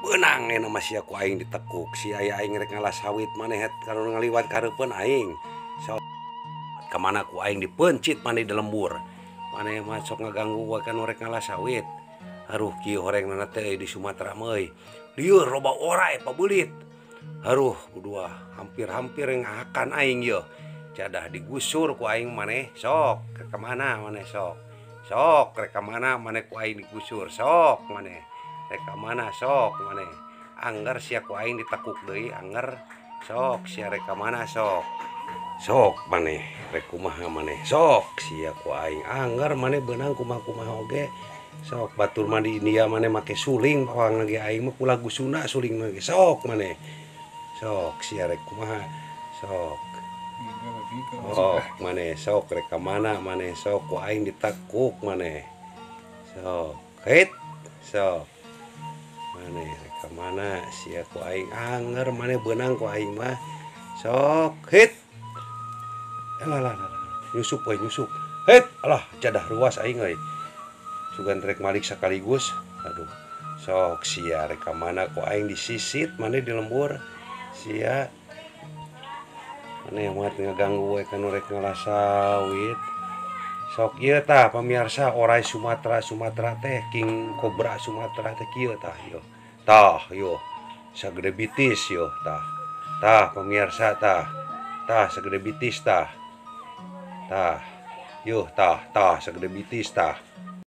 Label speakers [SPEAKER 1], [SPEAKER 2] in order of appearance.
[SPEAKER 1] Beunang ayeuna mah sia ku aing ditekuk. Sia aya aing rek ngalas sawit maneh kalau ngaliwat kareupeun aing. Sok ka mana ku aing dipeuncit maneh di lembur. Maneh mah sok ngaganggu wae kan rek ngalas sawit. Aduh kieu horengna teh di Sumatera mah euy. Lieur loba orai pabeulit. Aduh dua hampir-hampir ngahakan aing yeuh. Jadah digusur ku aing maneh sok rek ka mana maneh sok. Sok rek ka mana maneh ku aing digusur sok maneh. Rek ka mana sok maneh. Angger sia ku aing ditekuk deui angger sok sia rek ka mana sok. Sok maneh rek kumaha maneh sok sia ku aing angger maneh beunang kumaha-kumaha oge. Sok batur mah di India maneh make suling pawang lagi aing mah ku lagu Sunda suling mah ge sok maneh. Sok sia rek kumaha sok. Sok maneh sok rek ka mana maneh sok ku aing ditekuk maneh. Sok hit sok maneh rek ka mana sia ku aing angger maneh beunang ku aing mah sok hit. Alah alah alah nyusup euy nyusup. Hit alah jadah ruas aing euy. Sugan rek malik sekaligus. Aduh sok sia rek ka mana ku aing disisit maneh di lembur sia. Maneh mah ngaganggu we kanu rek ngalas sawit. Sok ieu tah pamirsa orai Sumatera Sumatera teh King Cobra Sumatera teh kieu tah ieu. Tah ieu sagede bitis ieu tah. Tah pamirsa tah. Tah sagede bitis tah. Tah. Ieu tah tah sagede bitis tah.